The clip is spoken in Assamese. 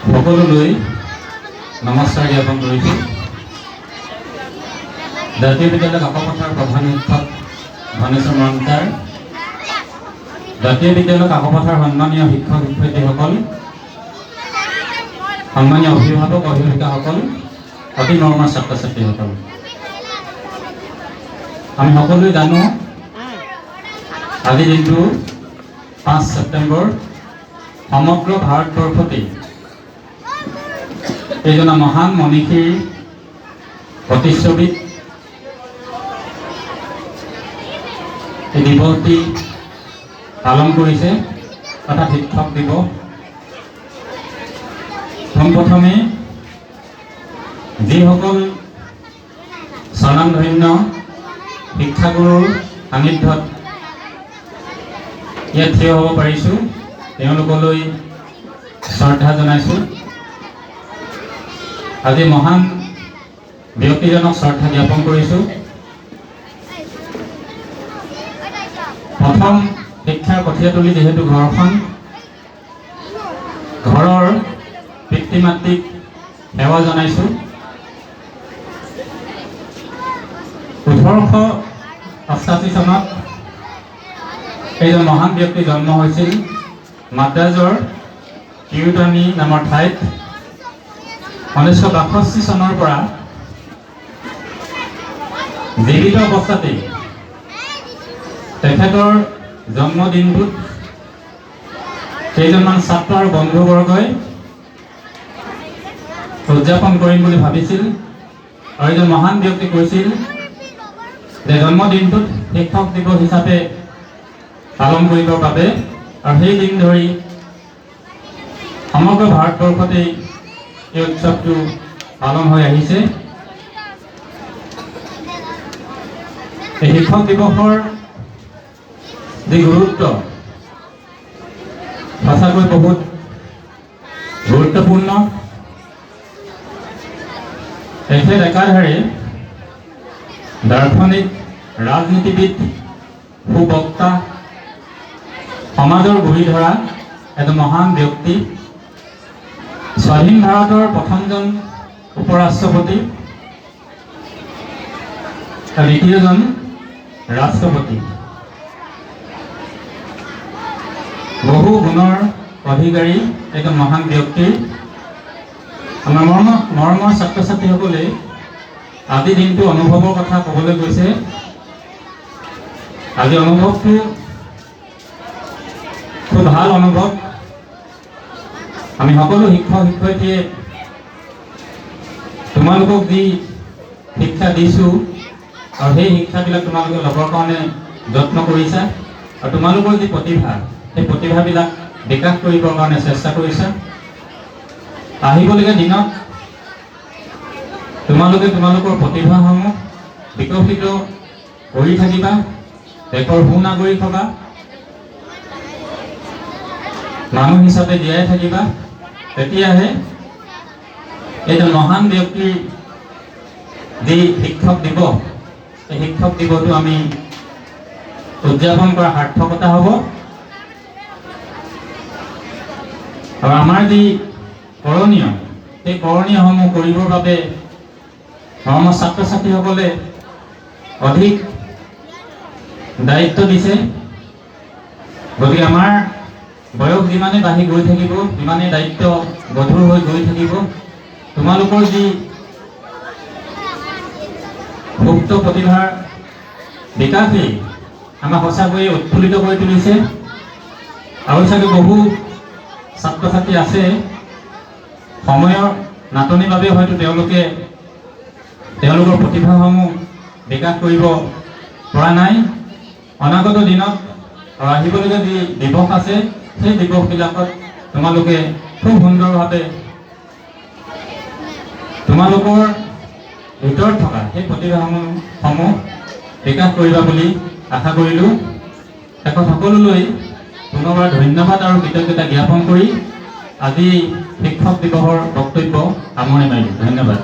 সকলোলৈ নমস্কাৰ জ্ঞাপন কৰিছোঁ। জাতীয় বিদ্যালয় কাকপথাৰ প্ৰধান শিক্ষক ধনেশ্বৰ মৰম ছাৰ, জাতীয় বিদ্যালয় কাকপথাৰ সন্মানীয় শিক্ষক শিক্ষয়িত্ৰীসকল, সন্মানীয় অভিভাৱক অভিভাৱিকাসকল, অতি মৰমৰ ছাত্ৰ ছাত্ৰীসকল, আমি সকলোৱে জানো আজিৰ দিনটো 5 ছেপ্টেম্বৰ সমগ্ৰ ভাৰতবৰ্ষতেই এইজনা মহান মনীষীৰ প্ৰতিচ্ছবিত এই দিৱসটি পালন কৰিছে, অৰ্থাৎ শিক্ষক দিৱস। পোনপ্ৰথমে যিসকল স্বনামধন্য শিক্ষাগুৰুৰ সান্নিধ্যত ইয়াত থিয় হ'ব পাৰিছোঁ, তেওঁলোকলৈ শ্ৰদ্ধা জনাইছোঁ। আজি মহান ব্যক্তিজনক শ্ৰদ্ধা জ্ঞাপন কৰিছোঁ। প্ৰথম শিক্ষাৰ কঠীয়াতলি যিহেতু ঘৰখন, ঘৰৰ পিতৃ মাতৃক সেৱা জনাইছোঁ। 1888 চনত এইজন মহান ব্যক্তি জন্ম হৈছিল মাদ্ৰাজৰ তিৰুতানি নামৰ ঠাইত। 1962 চনৰ পৰা জীৱিত অৱস্থাতেই তেখেতৰ জন্মদিনটোত কেইজনমান ছাত্ৰ আৰু বন্ধুবৰ্গই উদযাপন কৰিম বুলি ভাবিছিল আৰু এজন মহান ব্যক্তি কৈছিল যে জন্মদিনটোত শিক্ষক দিৱস হিচাপে পালন কৰিবৰ বাবে, আৰু সেই দিন ধৰি সমগ্ৰ ভাৰতবৰ্ষতেই এই উৎসৱটো পালন হৈ আহিছে। এই শিক্ষক দিৱসৰ যি গুৰুত্ব, সঁচাকৈ বহুত গুৰুত্বপূৰ্ণ। তেখেত একাধাৰে দাৰ্শনিক, ৰাজনীতিবিদ, সুবক্তা, সমাজৰ গুৰি ধৰা এজন মহান ব্যক্তি, স্বাধীন ভাৰতৰ প্ৰথমজন উপ-ৰাষ্ট্ৰপতি আৰু দ্বিতীয়জন ৰাষ্ট্ৰপতি। বহু গুণৰ অধিকাৰী এজন মহান ব্যক্তিৰ আমাৰ মৰমৰ ছাত্ৰ ছাত্ৰীসকলে আজিৰ দিনটো অনুভৱৰ কথা ক'বলৈ গৈছে। আজি অনুভৱটো খুব ভাল অনুভৱ। আমি সকলো শিক্ষক শিক্ষয়িত্ৰীয়ে তোমালোকক যি শিক্ষা দিছোঁ আৰু সেই শিক্ষাবিলাক তোমালোকে ল'বৰ কাৰণে যত্ন কৰিছা আৰু তোমালোকৰ যি প্ৰতিভা, সেই প্ৰতিভাবিলাক বিকাশ কৰিবৰ কাৰণে চেষ্টা কৰিছা। আহিবলগীয়া দিনত তোমালোকে তোমালোকৰ প্ৰতিভাসমূহ বিকশিত কৰি থাকিবা, দেশৰ সুনাগৰিক হ'বা, মানুহ হিচাপে জীয়াই থাকিবা। তেতিয়াহে এইজন মহান ব্যক্তিৰ যি শিক্ষক দিৱস, এই শিক্ষক দিৱসটো আমি উদযাপন কৰা সাৰ্থকতা হ'ব। আৰু আমাৰ যি কৰণীয়, সেই কৰণীয়সমূহ কৰিবৰ বাবে আমাৰ ছাত্ৰ ছাত্ৰীসকলে অধিক দায়িত্ব দিছে। গতিকে আমাৰ বয়স যিমানে বাঢ়ি গৈ থাকিব, সিমানেই দায়িত্ব গধুৰ হৈ গৈ থাকিব। তোমালোকৰ যি সুপ্ত প্ৰতিভাৰ বিকাশেই আমাক সঁচাকৈয়ে উৎফুল্লিত কৰি তুলিছে। আৰু চাগে বহু ছাত্ৰ ছাত্ৰী আছে, সময়ৰ নাটনিৰ বাবে হয়তো তেওঁলোকে তেওঁলোকৰ প্ৰতিভাসমূহ বিকাশ কৰিব পৰা নাই। অনাগত দিনত আৰু আহিবলগীয়া যি দিৱস আছে, সেই দিৱসবিলাকত তোমালোকে খুব সুন্দৰভাৱে তোমালোকৰ ভিতৰত থকা সেই প্ৰতিভাসমূহ বিকাশ কৰিবা বুলি আশা কৰিলোঁ। শেষত সকলোলৈ পুনৰবাৰ ধন্যবাদ আৰু কৃতজ্ঞতা জ্ঞাপন কৰি আজি শিক্ষক দিৱসৰ বক্তব্য সামৰণি মাৰিলোঁ। ধন্যবাদ।